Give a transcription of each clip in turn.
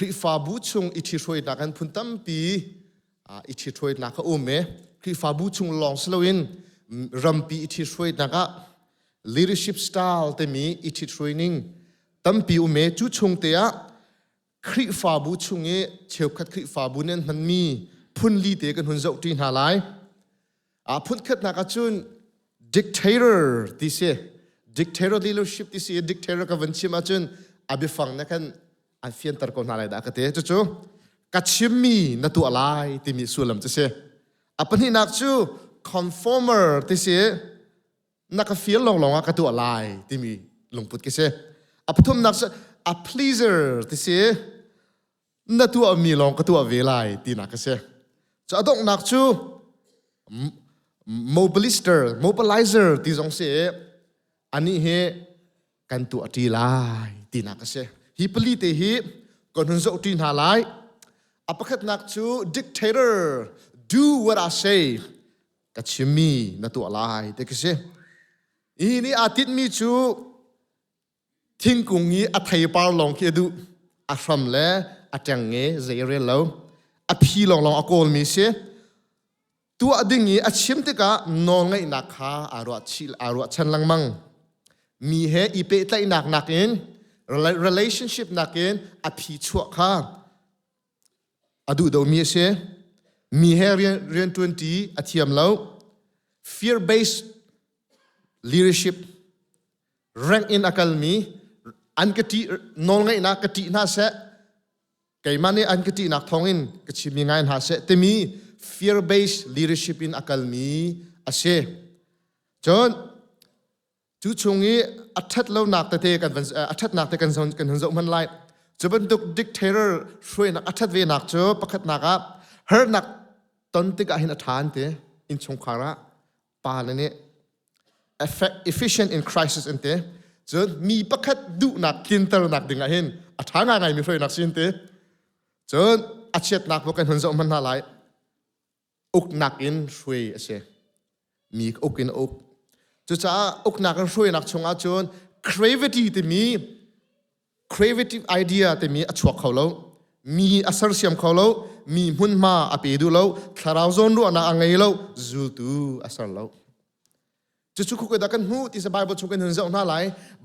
Khrihfabu chung i ṭhihruainak an phun tampi i ṭhihruainak a um i Khrihfabu chung lawng si loin rampi i ṭhihruainak ah leadership style timi i ṭhithruai ning tampi um i cu chung te ah Khrihfabu chung i cheukhat Khrihfabu nih an hmanmi phunli te kan hun zohṭi hna lai. A phunkhatnak ahcun dictator ti si. Dictator leadership ti si. Dictator ka van chim ahcun a biafang na kan an fianter ko hna lai dah ka ti. Cucu ka chimmi na tuah lai timi sullam cu si. A pahnihnak cu conformer ti si. Na ka feel lawnglawng ah ka tuah lai timi lungput ki si. A pathumnak cu a pleaser ti si. Na tuahmi lawng ka tuah ve lai tinak a si. Cu a donghnak cu mobilister, mobilizer ti zong si i anih hi kan tuah ṭi lai tinak a si. Hi pali te hi kan hun zoh ṭi hna lai. A pakhatnak cu dictator, do what I say, ka chimmi na tuah lai ti khi si. Hi nih aa tinhmi cu Thingkung i a theipar lawng khi a duh. A hram le a ṭengnge zei a rel lo. A phi lawnglawng a kawlmi si. Tuah ding i a chim tikah nawlngaihnak kha aa ruah chih aa ruahchan lengmang. Mi he i pehtlaihnak nakin relationship nakin a phi chuah kha a duh domi a si. Mi he rianṭuanṭi a thiam lo. Fear based leadership rank in a kalmi an ka ṭih nawlngaihnak ka ṭih hna seh keimah nih an ka ṭihnak thawngin ka chimmi ngai hna seh timi fear based leadership in a kalmi a si. Cun cu chung i a ṭhat lonak tete kan van a ṭhatnak te kan kan hun zoh hman lai. Cu bantuk dictator hruainak a ṭhat venak cu pakhatnak ah harnak ton tikah hin a ṭha an ti innchungkhar ah pa le nih efficient in crisis an ti. Cun mi pakhat duhnak tlinternak ding ah hin a ṭha ngaingai mi hruainak si an ti. Cun a chiatnak bu kan hun zoh hman hna lai. Uknak in hruai a si. Mi uk in uk. Cucaah uknak in hruainak chungah cun creativity timi creative idea timi a chuak kho lo mi a sersiam kho lo mi hmunhma a pe duh lo thlarau zawn ruahnak a ngei lo zultu a ser lo. Cucu khuka dah kan hmuh ti sa Bible chung kan hun zoh hna lai.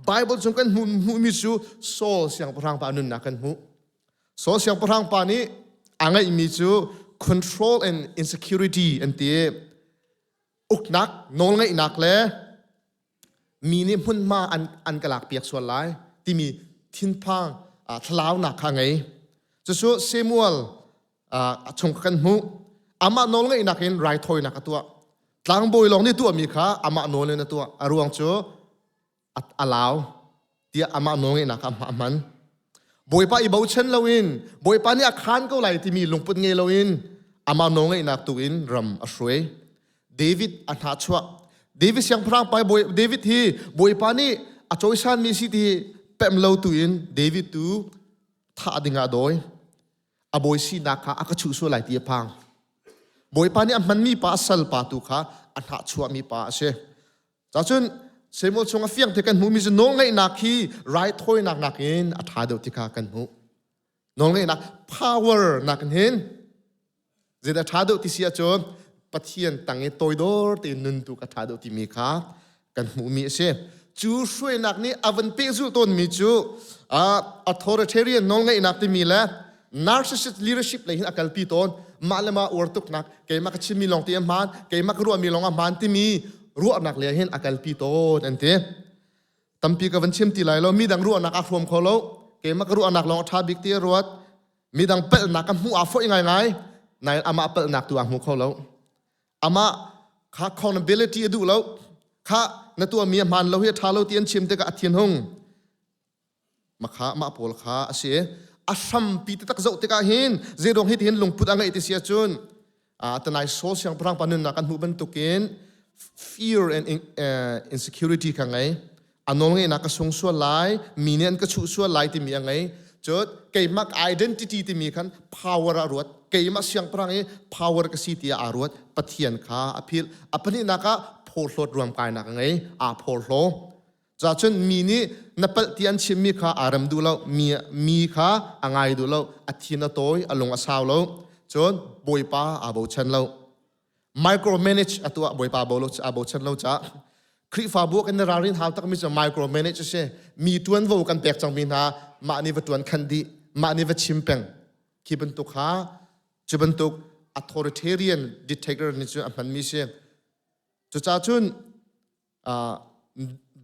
Bible chung kan hmuh hmuhmi cu Saul siangpahrang pa nunnak kan hmuh. Saul siangpahrang pa nih a ngeihmi cu control and insecurity an ti. Uknak nawlngeihnak le mi nih hmunhma an ka lakpiak sual lai timi thinphang thlalaunak kha ngei. Cucu Samuel a chung kan hmuh. Amah nawlngeihnak in raithawinak a tuah. Tlangbawi lawng nih tuahmi kha amah nawl in a tuah. A ruang cu a lau tiah amah nawlngeihnak kha a hman. Bawipa i bochan loin Bawipa nih a khaan ko lai timi lungput ngei loin amah nawlngeihnak tu in ram a hruai. David a hnahchuah. David siangpahrang pa David hi Bawipa nih a cawisanmi si ti pem lo tu in David tu thah ding ah a dawi. A bawi sinak kha a ka chuh sual lai ti a phang. Bawipa nih a hmanmi pa a sal pa tu kha a hnahchuahmi pa a si. Cacun Samuel chung a fiang te kan hmuhmi cu nawlngaihnak hi raithawinak nakin a ṭha deuh ti kha kan hmuh. Nawlngaihnak power nakin hin zeidah ṭha deuh ti si ahcun Pathian tang i toidor tein nun tu ka ṭha deuh timi kha kan hmuhmi a si. Cu hruainak nih a van pehzulh tawnmi cu authoritarian nawlngaihnak timi le narcissist leadership lei hin a kalpi tawn. Mah le mah uar tuknak, keimah ka chimmi lawng ti a hmaan, keimah ka ruahmi lawng a hmaan timi ruahnak lei hin a kalpi tawn an ti. Tampi ka van chim ti lai lo, midang ruahnak a hrawm kho lo, keimah ka ruahnak lawng a ṭha bik ti a ruat. Midang palhnak ka hmuh aa foih ngaingai, nain amah palhnak tu aa hmu kho lo. Amah kha accountability a duh lo. Kha na tuahmi a hmaan lo hi a ṭha lo ti an chim tikah a thinhung. Makha mah pawl kha a si. A hrampi taktak zoh tikah hin zeiruang hi tihin lungput a ngeih ti si ahcun tanai Saul siangpahrang pa nunnak kan hmuh bantukin fear and insecurity kha ngei. A nawlngeihnak ka sung sual lai, mi nih an ka chuh sual lai timi a ngei. Cun keimah identity timi khan power ah ruat. Keimah siangpahrang i power ka si tiah aa ruat. Pathian kha a philh. A pahnihnak ah phawhlawt ruamkainak a ngei. Aa phawrhlaw. Cacun mi nih na palh ti an chimmi kha aa rem duh lo, mi kha a ngai duh lo, a thin a tawi, a lung a sau lo, cun Bawipa aa bochan lo. Micromanage a tuah, Bawipa aa bochan lo caah Khrihfabu kan i ralrin hau takmi cu micromanage a si. Mi ṭuanvo kan pek cangmi hna mah nih va ṭuan khan dih, mah nih va chim peng. Khi bantuk kha cu bantuk authoritarian dictator nih cun a hmanmi si. Cucaah cun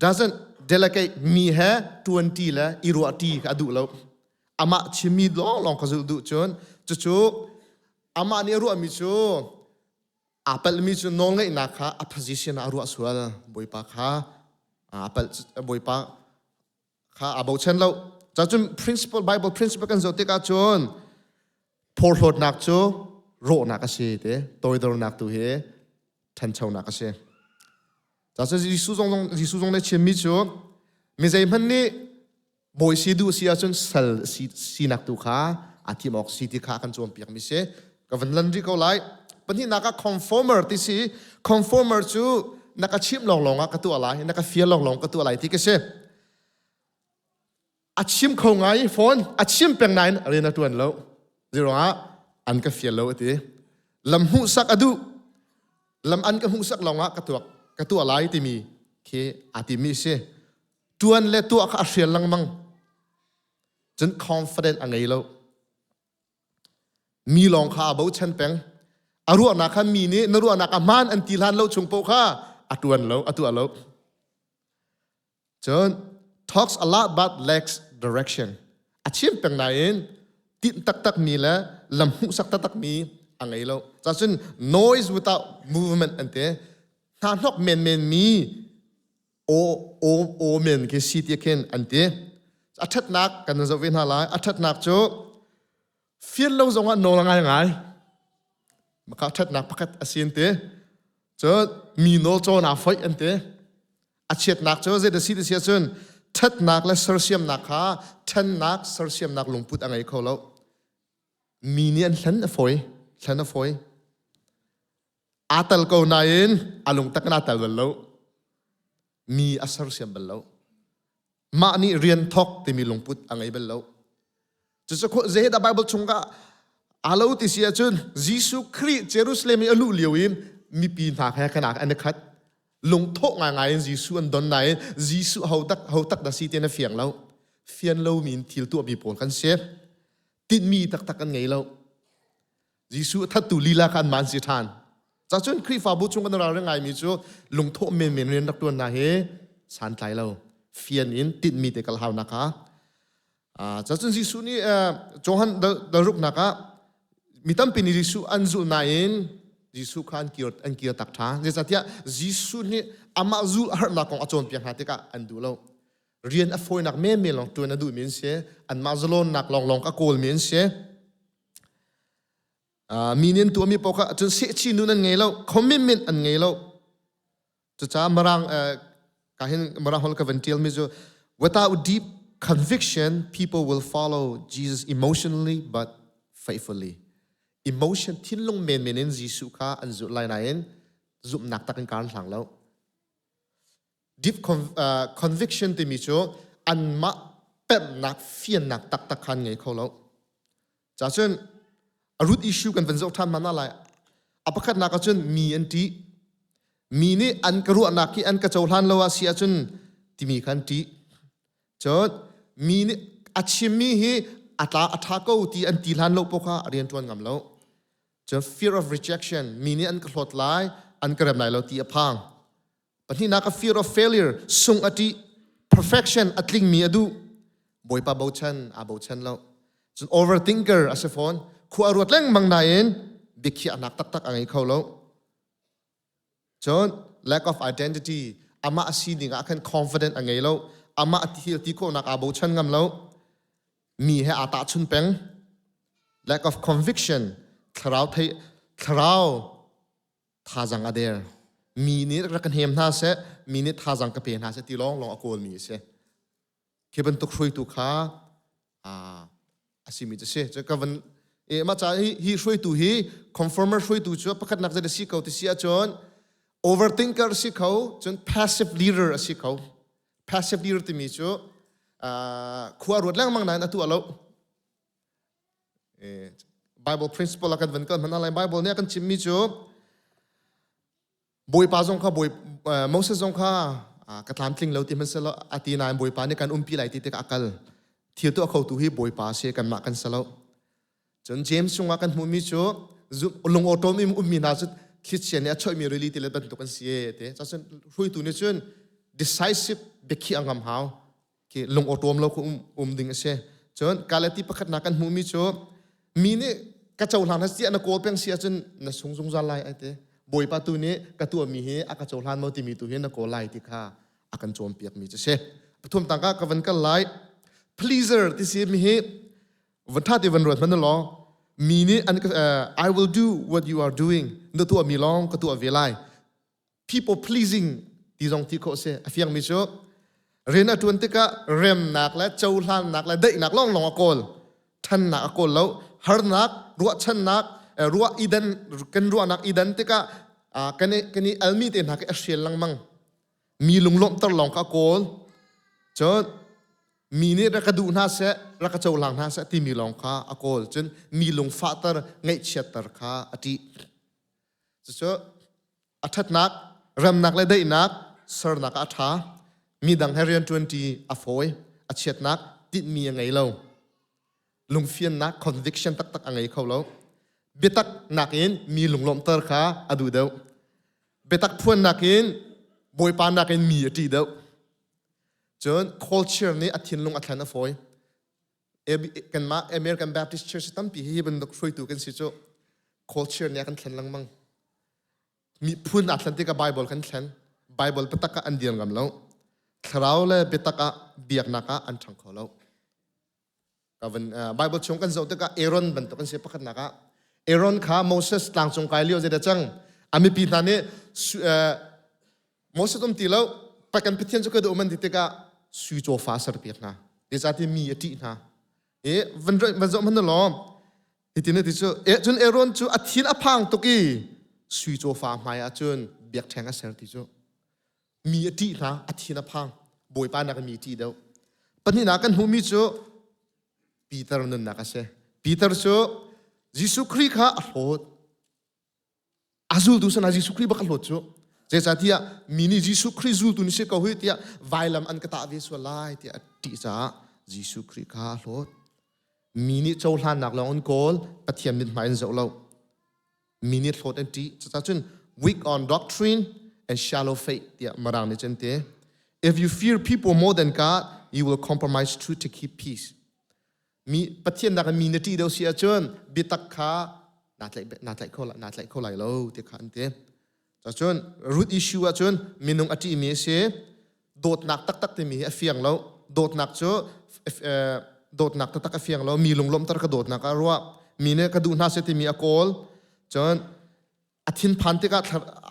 doesn't delegate mi he ṭuanṭi le i ruahṭi kha a duh lo. Amah chimmi lawnglawng kha zulh duh cun cucu amah nih a ruahmi cu aa palhmi cu nawlngeihnak kha a position ah a ruah sual. Bawipa kha aa palh, Bawipa kha aa bochan lo. Cacun principle, Bible principle kan zoh tikah cun phorhlawtnak cu rawhnak a si te, toidornak tu hi ṭhanchonak a si. Cacun Jesuh zong nih chimmi cu mi zeihmanh nih bawi si duh si ahcun sal sinak tu kha aa thim awk si ti kha kan cawnpiakmi si. Ka van lan rih ko lai. Pahnihnak ah conformer ti si. Conformer cu na ka chimh lawnglawng ah ka tuah lai, na ka fial lawnglawng ka tuah lai ti ka si. A chim kho ngai fawn, a chim peng nain rian a ṭuan lo. Zeiruangah an ka fial lo a ti. Lam hmuhsak a duh. Lam an ka hmuhsak lawngah ka tuah lai timi khi aa timi si. Ṭuan le tuah kha a hrial lengmang. Cun confident a ngei lo. Mi lawng kha a bochan peng. A ruahnak kha mi nih na ruahnak a hmaan an ti hlan lo chung paoh kha a ṭuan lo, a tuah lo. Cun talks a lot but lacks direction. A chim peng nain tinh taktak mi le lam hmuhsak taktak mi a ngei lo. Cacun noise without movement an ti. Hna hnok menmen mi aw aw aw men khi si ti khin an ti. A ṭhatnak kan zoh ve hna lai. A ṭhatnak cu fian lo zongah nawl a ngai ngai. Maka ṭhatnak pakhat a si an ti. Cun mi nawl cawn aa foih an ti. A chiatnak cu zei si ti si ahcun ṭhatnak le sersiamnak kha ṭhennak sersiamnak lungput a ngei kho lo. Mi nih an hlen a fawi, hlen a fawi. Aa tal ko nain a lungtak in aa tal bal lo. Mi a sersiam bal lo. Mah nih rian thawk timi lungput a ngei bal lo. Cucu zeidah Bible chungah aa lo ti si ahcun Jesuh Khrih Jerusalem i a luh lio i mipi hna he khan an i khat. Lungthawh ngaingai in Jesuh an don nain Jesuh ho tak ho tak dah si ti na fiang lo. Fian lomi in thil tuahmi pawl kan si. Tinhmi taktak kan ngei lo. Jesuh a thattu lila kha an man si ṭhan. Cacun Khrihfabu chung kan ralring ngaimi cu lungthawh menmen rian rak ṭuan hna hi santlai lo. Fian in tinhmi te kal haunak kha. Cacun Jesuh nih Johan dalruknak ah mi tampi nih Jesuh an zulh nain Jesuh kha an kir tak ṭhan. Zeicahtiah Jesuh nih amah zulh a harnak kong a cawnpiak hna tikah an duh lo. Rian a fawinak menmen lawng ṭuan a duhmi an si. Anmah zalawnnak lawnglawng ka kawlmi an si. Mi nih an tuahmi paoh kha cun sehchih nun an ngei lo, commitment an ngei lo. Cucaah Mirang ka hin Mirang holh ka van ṭialmi cu without deep conviction people will follow Jesus emotionally but faithfully. Emotion thinlung menmen in Jesuh kha an zulh lai nain zumhnak tak in kar an hlang lo. Deep conviction timi cu anmah pemhnak fiannak taktak kha an ngei kho lo. Cacun a root issue kan van zoh ṭhan hmanh lai. A pakhatnak ahcun mi an ṭih. Mi nih an ka ruahnak hi an ka cohlan lo ah si ahcun timi kha an ṭih. Cun mi nih a chimmi hi a tla a ṭha ko ti an ti hlan lo paoh kha rian ṭuan ngam lo. Cun fear of rejection, mi nih an ka hlawt lai, an ka rem lai lo ti a phang. Pahnihnak a fear of failure, sung a ṭih, perfection a tlingmi a duh. Bawipa bochan aa bochan lo. Cun overthinker a si fawn. Khua a ruat lengmang nain biakhiahnak taktak a ngei kho lo. Cun lack of identity, amah a sining ah khan confident a ngei lo. Amah a thil ti khawhnak aa bochan ngam lo. Mi he aa tahchun peng. Lack of conviction, thlarau thei thlarau thazang a der. Mi nih rak ka hnem hna seh, mi nih thazang ka pe hna seh ti lawng lawng a kawlmi a si. Khi bantuk hruaitu kha a simi cu si. Cu ka van e mah ca hi hi hruaitu hi conformer hruaitu cu pakhatnak zei a si ko ti si ahcun overthinker si kho, cun passive leader a si kho. Passive leader timi cu khua ruat lengmang nain a tuah lo. Bible principle a kan van kal hmanh lai. Bible nih a kan chimmi cu Bawipa zong kha Bawi Moses zong kha ka tlamtling lo ti hmanhsehlaw a ti nain Bawipa nih kan umpi lai ti tikah a kal. Thil tuah khotu hi Bawipa si kanmah kan si lo. Cun James chungah kan hmuhmi cu lungawṭawm in ummi hna cu thlichia nih a choihmi rili tilet bantuk an si e ti. Cun hruaitu nih cun decisive biakhiah a ngam hau. Khi lungawṭawm lo khu um ding a si. Cun Galati pakhatnak kan hmuhmi cu mi nih ka cohlang hna tiah na kawl peng si ahcun na sung zungzal lai ai ti. Bawipa tu nih ka tuahmi hi a ka cohlan maw timi tu hi na kawl lai ti kha a kan cawnpiakmi cu si. Pathum tangka ka van kal lai. Pleaser ti si mi hi Van ṭha te van ruat hmanh law mi nih an I will do what you are doing na tuah mi lawng ka tuah ve lai. People pleasing ti zong ti khawh si. A fiang mi cu rian a ṭuan tikah remnak le cohlannak le daihnak lawnglawng a kawl. Ṭhannak a kawl lo. Harnak, ruahchannak, ruah idan kan ruahnak idan tikah kan i almi te hna khi a hrial lengmang. Mi lunglawmhter lawng kha a kawl. Cun mi nih rak ka duh hna seh rak ka cohlang hna seh timi lawng kha a kawl. Cun mi lungfahter ngaihchiatter kha a ṭih. Cucu a ṭhatnak, remnak le daihnak sernak ah a ṭha. Midang he rianṭuanṭi a fawi. A chiatnak tinhmi a ngei lo. Lungfiannak conviction taktak a ngei kho lo. Biatak nakin mi lunglawmhter kha a duh deuh. Biatak phuan nakin Bawipa nakin mi a ṭih deuh. Cun culture nih a thinlung a thlen a fawi. Kanmah American Baptist Church tampi hi bantuk hruaitu kan si cu culture nih a kan thlen lengmang. Miphun aa thlen tikah Bible kan thlen. Bible biatak ah an dir ngam lo. Thlarau le biatak ah biaknak ah an ṭhang kho lo. Bible chung kan zoh tikah Aaron bantuk an si pakhatnak ah Aaron kha Moses tlangcung kai lio zeidah cang a mipi hna nih Moses um ti lo kan Pathian cu ka duh man ti tikah sui cawfa serpiak hna zeicahtiah mi a ṭih hna i van van zoh hmanh law hitin ti cu cun Aaron cu a thin a phang tuk i sui cawfa hmai ah cun biakṭheng a ser ti cu Mi a ṭih hna, a thin a phang. Bawipa nak mi ṭih deuh. Pahnihnak kan hmuhmi cu Peter nunnak a si. Peter cu Jesuh Khrih kha a hlawt. A zultu sana Jesuh Khrih bak a hlawt cu. Zeicahtiah mi nih Jesuh Khrih zultu ni si ko hi tiah vailam an ka tah ve sual lai tiah a ṭih caah Jesuh Khrih kha a hlawt. Mi nih cohlannak lawng an kawl, Pathian mithmai an zoh lo. Mi nih hlawt an ṭih. Cucaah cun weak on doctrine and shallow faith tiah Mirang nih cun ti. If you fear people more than God, you will compromise truth to keep peace. Mi Pathian nak mi na ṭih deuh si ahcun biatak kha naa tlaih naa tlaih kho naa tlaih kho lai lo ti kha an ti. Cun root issue ahcun minung a ṭihmi a si. Dawtnak taktak timi hi a fiang lo. Dawtnak cu dawtnak taktak a fiang lo. Mi lunglawmhter ka dawtnak ah ruah. Mi nih ka duh hna seh timi a kawl. Cun a thinphan tikah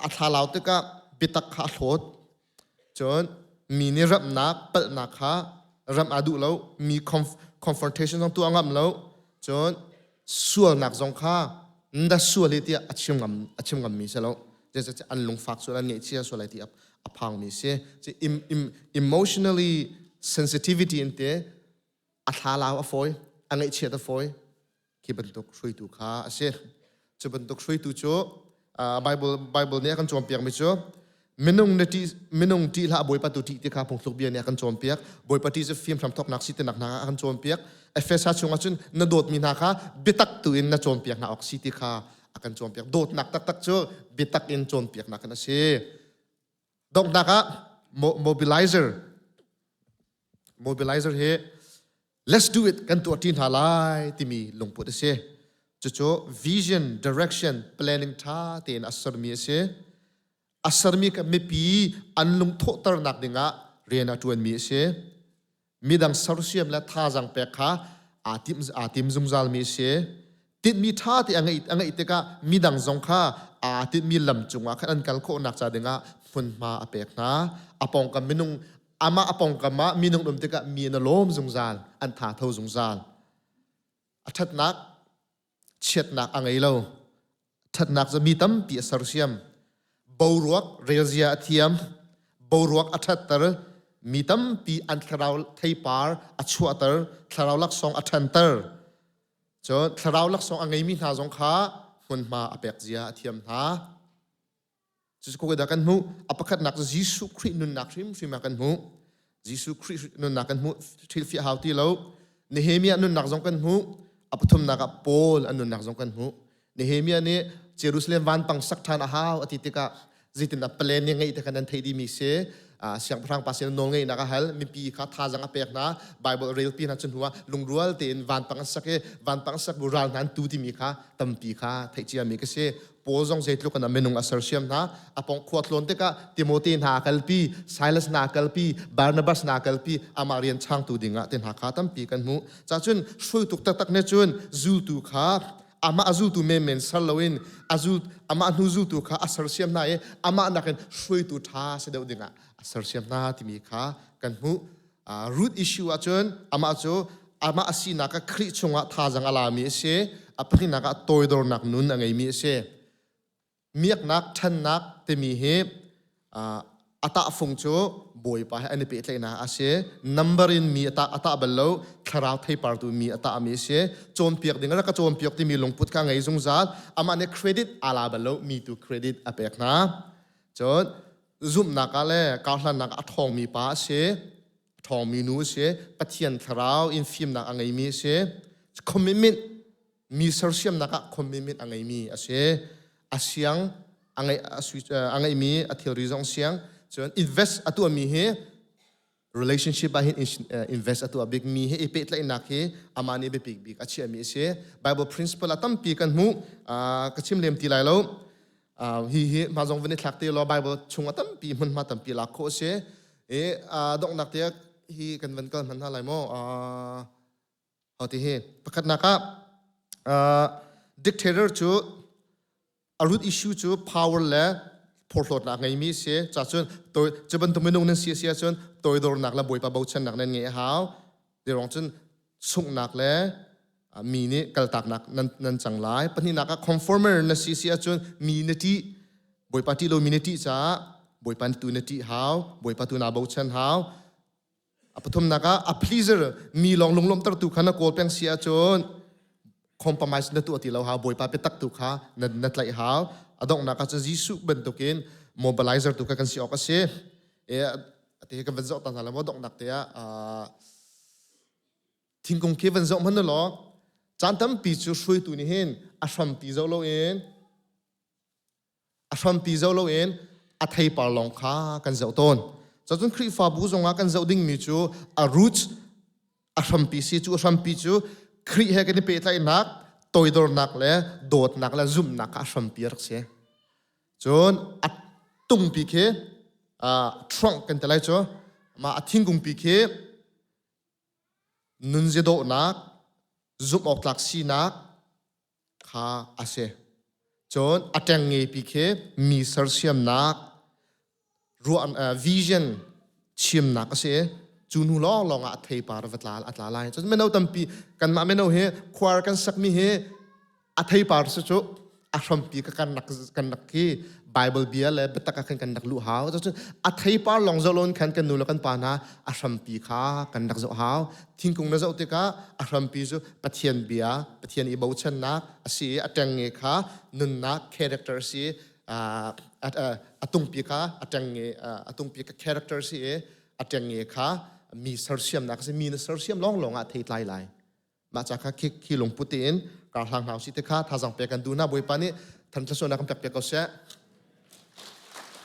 a thlalau tikah biatak kha a hlawt. Cun mi nih ramhnak, palhnak kha ramh aa duh lo. Mi confrontation zong tuah ngam lo. Cun sualnak zong kha na sual hi tiah a chim ngam a chim ngammi si lo. Zeicahtiah an lungfak sual an ngaihchia sual lai ti a phangmi si. Emotionally sensitivity in te a thlalau a fawi, a ngaihchiat a fawi. Khi bantuk hruaitu kha a si. Cu bantuk hruaitu cu Bible Bible nih a kan cawnpiakmi cu minung na ṭih minung ṭih hlah Bawipa tu ṭih ti kha phungthluk bia nih a kan cawnpiak. Bawipa ṭih cu fim hramthawknak si tinak hna a kan cawnpiak. Efesa chungah cun na dawtmi hna kha biatak tu in na cawnpiak hna awk si ti kha a kan cawnpiak. Dawtnak taktak cu biatak in cawnpiaknak kan a si. Donghnak ah mobilizer mobilizer hi let's do it kan tuah ṭi hna lai timi lungput a si. Cucu vision, direction, planning ṭha tein a sermi a si. A sermi ka mipi an lungthawhternak dingah rian a ṭuanmi a si. Midang sersiam le thazaang pek kha aa tim, aa tim zungzalmi a si. Tinhmi ṭha te a ngeih, a ngeih tikah midang zong kha aa tinhmi lam cungah khan an kal khawhnak ca dingah hmunhma a pek hna. A pawngkam minung amah a pawngkam ah minung um tikah mi an lawm zungzal, an tha tho zungzal. A ṭhatnak, chiatnak a ngei lo. Ṭhatnak cu mi tampi a sersiam. Boruak relzia a thiam. Boruak a ṭhatter. Mi tampi an thlarau theipar a chuahter, thlarau laksawng a ṭhanter. Cun thlarau laksawng a ngeimi hna zong kha hmunhma a pek zia a thiam hna. Cucu khawi dah kan hmuh? A pakhatnak cu Jesuh Khrih nunnak hrimhrim ah kan hmuh. Jesuh Khrih nunnak kan hmuh. Hrilhfiah hau ti lo. Nehemiah nunnak zong kan hmuh. A pathumnak ah Paul an nunnak zong kan hmuh. Nehemiah nih Jerusalem vanpang sak ṭhan a hau a ti tikah zeitindah plan nih ngeih te kha nan theih dihmi si. Siangpahrang pa sin nawl ngeihnak a hal. Mipi kha thazang a pek hna. Bible relpi hna cu hnu ah lungrual tein vanpang an sak i vanpang sak bu ral hna an tu timi kha tampi kha theih ciami ka si. Paul zong zeitluk in a minung a sersiam hna. A pong khua tlawn tikah Timote hna a kalpi, Silas hna a kalpi, Barnabas hna a kalpi, amah rian changtu dingah te hna kha tampi kan hmuh. Cacun hruaitu taktak nih cun zultu kha amah a zultu menmen ser loin a zul amah hnu zultu kha a sersiam hna i amah nakin hruaitu ṭha si deuh dingah a sersiam hna timi kha kan hmuh. Root issue ahcun amah cu amah a sinak ah Khrih chungah thazang a lami a si. A pahnihnak ah toidornak nun a ngeimi a si. Miaknak, ṭhannak timi hi a tahfung cu Bawipa he an i pehtlaihnak a si. Number in mi a tah bal lo, thlarau theipar tu mi a tahmi a si. Cawnpiak ding rak ka cawnpiak timi lungput kha ngei zungzal. Amah nih credit aa la bal lo, mi tu credit a pek hna. Cun zumhnak ah le karhlannak ah a ṭhawngmi pa a si, a ṭhawngmi nu a si, Pathian thlarau in fimnak a ngeimi a si, commitment mi sersiamnak ah commitment a ngeimi a si, a siang a ngeihmi a thilri zong siang, cun invest a tuahmi hi relationship ah hin invest a tuah bikmi hi i pehtlaihnak hi amah nih biapik bik a chiahmi a si. Bible principle a tampi kan hmuh, ka chim lem ti lai lo. Hi hi hma zong van i thlak te law Bible chung a tampi hmunhma tampi lak khawh a si. I donghnak te hi kan van kal hman hna lai maw? Ho ti hi pakhatnak ah dictator cu a root issue cu power le phorhlawtnak ngeimi a si. Cacun cu bantuk minung nan si a si ahcun toidornak le Bawipa bochannak nan ngeih a hau. Tiruang cun sunghnak le mi nih kaltaknak nan cang lai. Pahnihnak ah conformer na si si ahcun mi na ṭih. Bawipa ṭih lo mi na ṭih caah Bawipa tu na ṭih hau. Bawipa tu naa bochan hau. A pathumnak ah a pleaser mi lawng lunglawmhtertu kha na kawl peng si ahcun compromise na tuah ti lo hau. Bawipa biatak tu kha na tlaih hau. A donghnak ah cun Jesuh bantukin mobilizer tu kha kan si awk a si. E ati kan van zoh ta hna la maw donghnak te ah thingkung khi van zoh hmanh law caan tampi cu hruaitu nih hin a hrampi zoh loin a hrampi zoh loin a theipar lawng kha kan zoh tawn. Cun Khrihfabu zongah kan zoh dingmi cu a roots a hrampi si cu a hrampi cu Khrih he kan i pehtlaihnak, toidornak le dawtnak le zumhnak kha a hrampi a rak si. Cun a tungpi khi trunk kan ti lai cu mah a thingkungpi khi nunzia dawhnak, zumh awk tlak sinak, kha a si. Cun a ṭengnge pi khi mi sersiamnak ruah vision chimnak a si. Cu hnu lawnglawng ah a theipar va tla a tla lai. Cun mino tampi kanmah mino hi khuar kan sakmi hi a theipar si cu a hrampi ka kan rak kan rak khi Bible bia le biatak ah khan kan rak luh hau. Cun a theipar lawng zoh loin khan kan nu le kan pa hna a hrampi kha kan rak zoh hau. Thingkung na zoh tikah a hrampi cu Pathian bia, Pathian i bochannak a si i a ṭengnge kha nunnak character a si a tungpi kha a ṭengnge a tungpi kha character a si i a ṭengnge kha mi sersiamnak a si. Mi na sersiam lawnglawng ah thei tlai lai. Mah ca kha khi lungput tein kar hlang hna usih ti kha thazang pek kan duh hna. Bawipa nih than thluachuahnak kan pek piak ko seh.